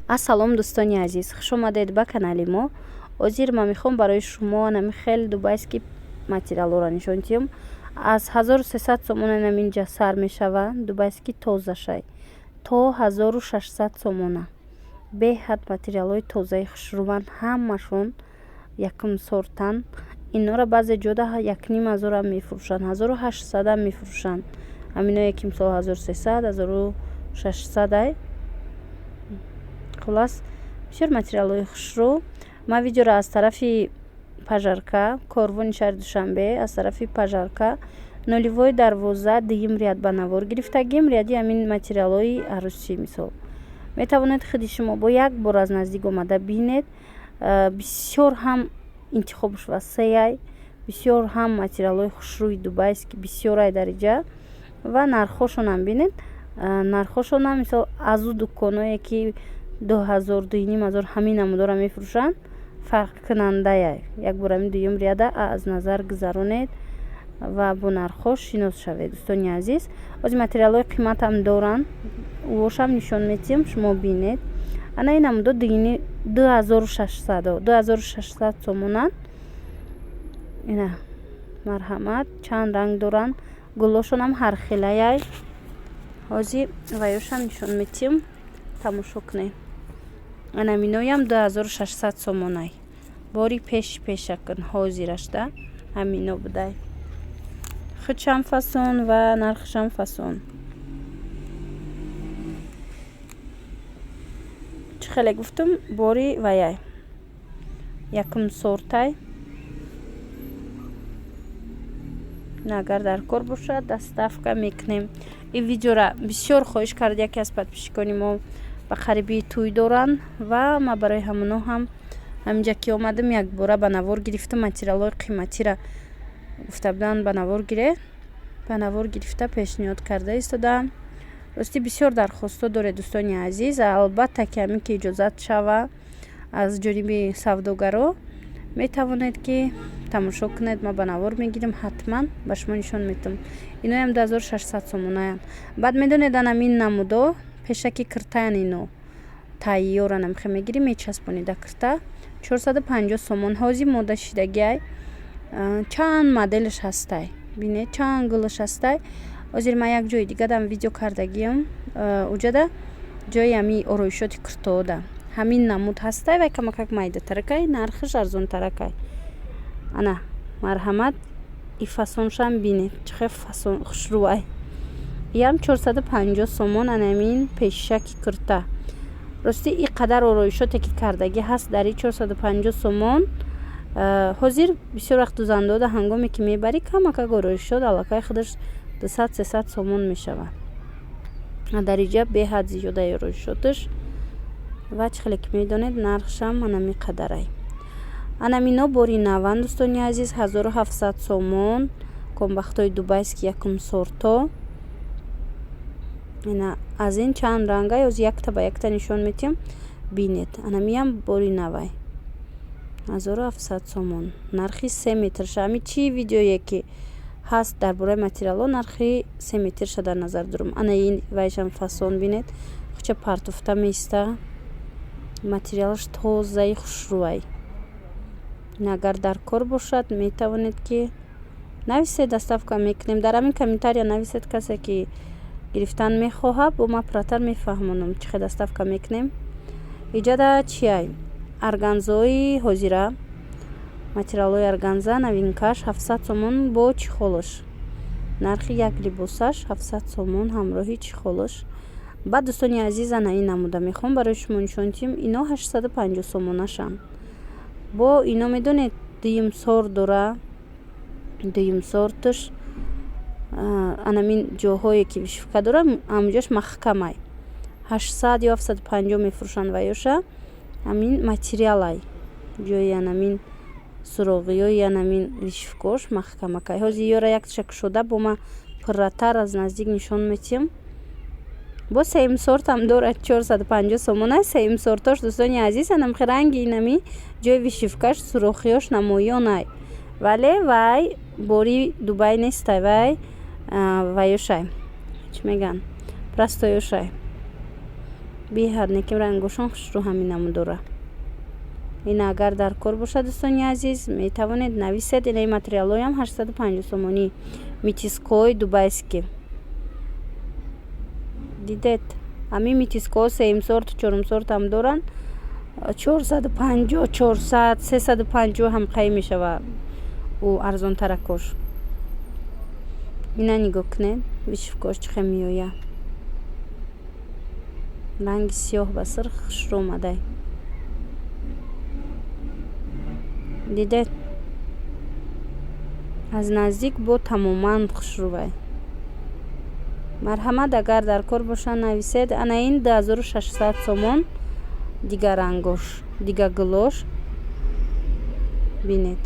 Ассалом, дӯстони азиз, хуш омадед ба канали мо. Ҳозир ман мехоҳам барои шумо анами хел дубайский материалҳоро нишон диҳам. Аз 1300 сомон анаминҷа сар мешава, дубайский тозашай, то 1600 сомона. Беҳад материалҳои тозаи хушрӯванд, ҳамашон якум сортанд. Инора баъзе ҷода 1500-ам мефурӯшанд, 1800-ам мефурӯшанд. Ҳаминое ки мисол 1300, 1600-ай. Хулас, бисёр материалҳои хушрӯ. Ман видеоро аз тарафи Пожарка, корвони шаҳри Душанбе, аз тарафи Пожарка, нулевой дарвоза, дуюм ряд ба навор гирифтагим, ряди ҳамин материалҳои арӯсӣ. Мисол, метавонед худи шумо бо як бор аз наздик омада бинед. Бисёр ҳам интихобш васеай, бисёр ҳам материалҳои хушрӯи дубайский бисёрай дар иҷа ва нархҳошонам бинед. Нархҳошонам мисол аз ӯ дуконое ки 2000, 2500 ҳамин намудора мефурӯшанд, фарқкунандая. Як бор ҳамин дуюм ряда аз назар гузаронед ва бо нархҳо шинос шавед, дӯстони азиз. Ҳозир материалҳои қиматам доранд, ӯошам нишон медиҳем, шумо бинед. Ана ин намудо 2600, 2600 сомонанд. Ина, марҳамат, чанд ранг доранд, гулошонам ҳархелаяй. Ҳозир ваёшам нишон медиҳем, тамошо кунед. Анаминоям 2600 сомонай. Бори пеши пешакун ҳозирашда ҳамино будай. Худшам фасон ва нархшам фасон. Чӣ хеле гуфтум, бори ваяй, якум сортай. Агар дар кор бошад, доставка мекунем. Ин видеора бисёр хоҳиш кард яке аз подписчикони мо, ба қариби тӯй доранд ва ман барои ҳамоно ҳам ҳаминҷа ки омадам, якбора ба навор гирифтам. Материалҳои қиматира гуфта буданд ба навор гире, ба навор гирифта пешниҳод карда истодаам. Ростӣ, бисёр дархостҳо доред, дӯстони азиз. Албатта ки ҳамин ки иҷозат шава аз ҷониби савдогаро, метавонед ки тамошо кунед. Ман ба навор мегирам, ҳатман ба шумо нишон медиҳам. Иноям 2600 сомонаянд. Баъд медонед, анамин намудо пешаки киртаян, ино тайёран, амхе мегирӣ, мечаспонӣ да кирта, 450 сомон. Ҳозир мода шидагиай, чанд моделаш ҳастай, бинед, чанд гулаш ҳастай. Ҳозир ман як ҷои дигадам видео кардагиам, уҷада ҷои ҳами ороишоти киртоода ҳамин намуд ҳастай ва камакак майдатаракай, нархаш арзонтаракай. Ана, марҳамат, и фасоншам бинед, чӣ хел фасон хушрӯай. Иам 450 сомон, анамин пешаки кирта. Ростӣ, и қадар ороишоте ки кардагӣ ҳаст дар и 450 сомон. Ҳозир бисёр вақт дузандода ҳангоме ки мебарӣ, камакак ороишот аллакай худаш 200, 300 сомон мешавад. Дар иҷа беҳад зиёдаи ороишоташ ва чӣ хеле ки медонед, нархшам анами қадарай. Анамино бори наванд, дӯстони азиз, 1700 сомон. Комбахтҳои дубайский якум сорто. Ина, аз ин чанд рангай, ҳозир якта ба якта нишон медиҳам, бинед. Анамиам бори навай, 1700 сомон нархи се метрша. Ҳами чӣ видеое ки ҳаст дар бораи материалҳо, нархи се метрша дар назар дорам. Ана ин вайшам фасон, бинед, хуча партуфта меиста, материалаш тозаи хушрӯай. Агар дар кор бошад, метавонед ки нависед, доставка мекунем. Дар ҳамин комментария нависед, касе ки гирифтан мехоҳад, бо ман пурратар мефаҳмонам, чӣ хел доставка мекунем. Иҷада чиай? Органзои ҳозира, материалҳои органза новинкаш 700 сомон бо чехолаш. Нархи як либосаш 700 сомон ҳамроҳи чехолаш. Баъд, дӯстони азиз, ана ин намуда мехоҳам барои шумо нишон диҳем. Ино 850 сомонашанд. Бо ино медонед, дуюм сорт дора, дуюм сорташ анамин ҷоҳое ки вышивка дора, ҳаминҷош маҳкамай, 800 ё 750 мефурӯшанд. Ваёша ҳамин материалай, ҷои анамин суроғиёи анамин вышивкаош маҳкамакай. Ҳозир ёра якташа кушода бо ман пурратар аз наздик нишон медиҳам. Бо сеюм сортам дорад, 450 сомона сеюм сортош, дӯстони азиз. Анамхи ранги инами ҷои вышивкаш, сурохиёш намоёнай, вале вай бори Дубай нестай, вай ваёшай, чӣ мегӯянд, простоёшай. Беҳад неким, рангошон хушрӯ, ҳамин намуд дора. Ин агар дар кор бошад, дӯстони азиз, метавонед нависед. Инаи материалҳоям 850 сомонӣ. Метискои дубайский дидед, ҳамин метискоҳо сеюм сорт, чорум сорт ҳам доранд. 450, 400, 350 ҳам қай мешава, ӯ арзонтаракош. Ина нигоҳ кунед, вышивкош чӣ хел меояд. Ранги сиёҳ ба сирх хушрӯ омадай. Дидед, аз наздик бо тамоман хушрӯвай. Марҳамат, агар дар кор бошад, нависед. Ана ин 2600 сомон. Дигар рангош, дигар гулош бинед.